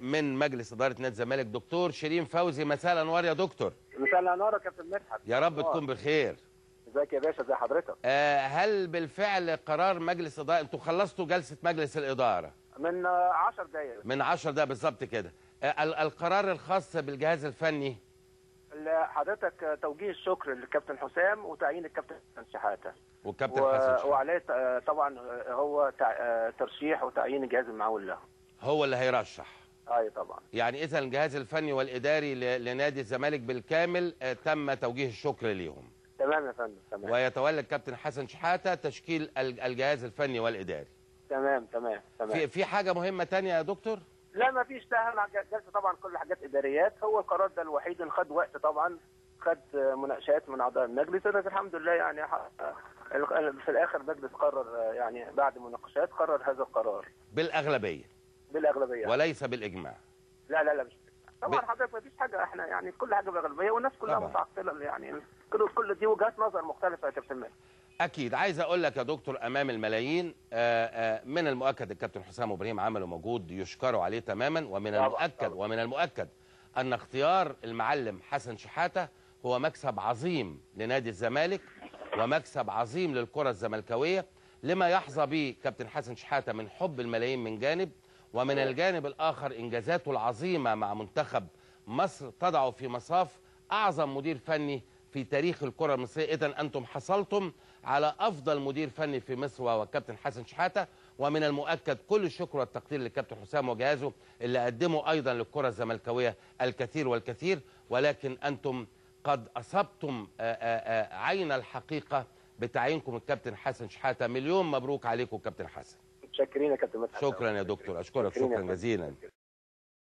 من مجلس ادارة نادي الزمالك دكتور شيرين فوزي. مساء الانوار يا دكتور. مساء الانوار يا كابتن مدحت. يا رب تكون بخير. ازيك يا باشا، ازي حضرتك؟ هل بالفعل قرار مجلس ادارة، انتوا خلصتوا جلسه مجلس الادارة من 10 دقائق؟ من 10 دقائق بالظبط كده. القرار الخاص بالجهاز الفني حضرتك توجيه الشكر للكابتن حسام وتعيين الكابتن حسن شحاته والكابتن حسن شحاته، وعليه طبعا هو ترشيح وتعيين الجهاز المعاون له، هو اللي هيرشح. اي طبعا. يعني اذا الجهاز الفني والاداري لنادي الزمالك بالكامل تم توجيه الشكر ليهم. تمام يا فندم. تمام. ويتولى الكابتن حسن شحاته تشكيل الجهاز الفني والاداري. تمام تمام تمام. في حاجة مهمة ثانية يا دكتور؟ لا ما فيش، ده جلسه طبعا كل حاجات اداريات، هو القرار ده الوحيد اللي خد وقت طبعا، خد مناقشات من اعضاء المجلس، لكن الحمد لله يعني في الاخر المجلس قرر، يعني بعد مناقشات قرر هذا القرار بالاغلبيه. بالاغلبيه وليس بالاجماع. لا لا لا مش طبعا حضرتك ما فيش حاجة، احنا يعني كل حاجة باغلبيه والناس كلها متعطلة، يعني كل دي وجهات نظر مختلفة يا كابتن مالك. اكيد. عايز اقول لك يا دكتور امام الملايين، من المؤكد الكابتن حسام ابراهيم عمله مجهود يشكروا عليه تماما، ومن المؤكد طبعا. ومن المؤكد ان اختيار المعلم حسن شحاته هو مكسب عظيم لنادي الزمالك ومكسب عظيم للكرة الزملكاويه، لما يحظى به كابتن حسن شحاته من حب الملايين من جانب، ومن الجانب الاخر انجازاته العظيمة مع منتخب مصر تضعه في مصاف اعظم مدير فني في تاريخ الكرة المصرية. إذن أنتم حصلتم على أفضل مدير فني في مصر وهو الكابتن حسن شحاتة، ومن المؤكد كل الشكر والتقدير للكابتن حسام وجهازه اللي قدموا أيضا للكرة الزملكاوية الكثير والكثير، ولكن أنتم قد أصبتم عين الحقيقة بتعيينكم الكابتن حسن شحاتة. مليون مبروك عليكم كابتن حسن. متشكرين يا كابتن مدحت. شكرا يا دكتور، أشكرك شكرا جزيلا.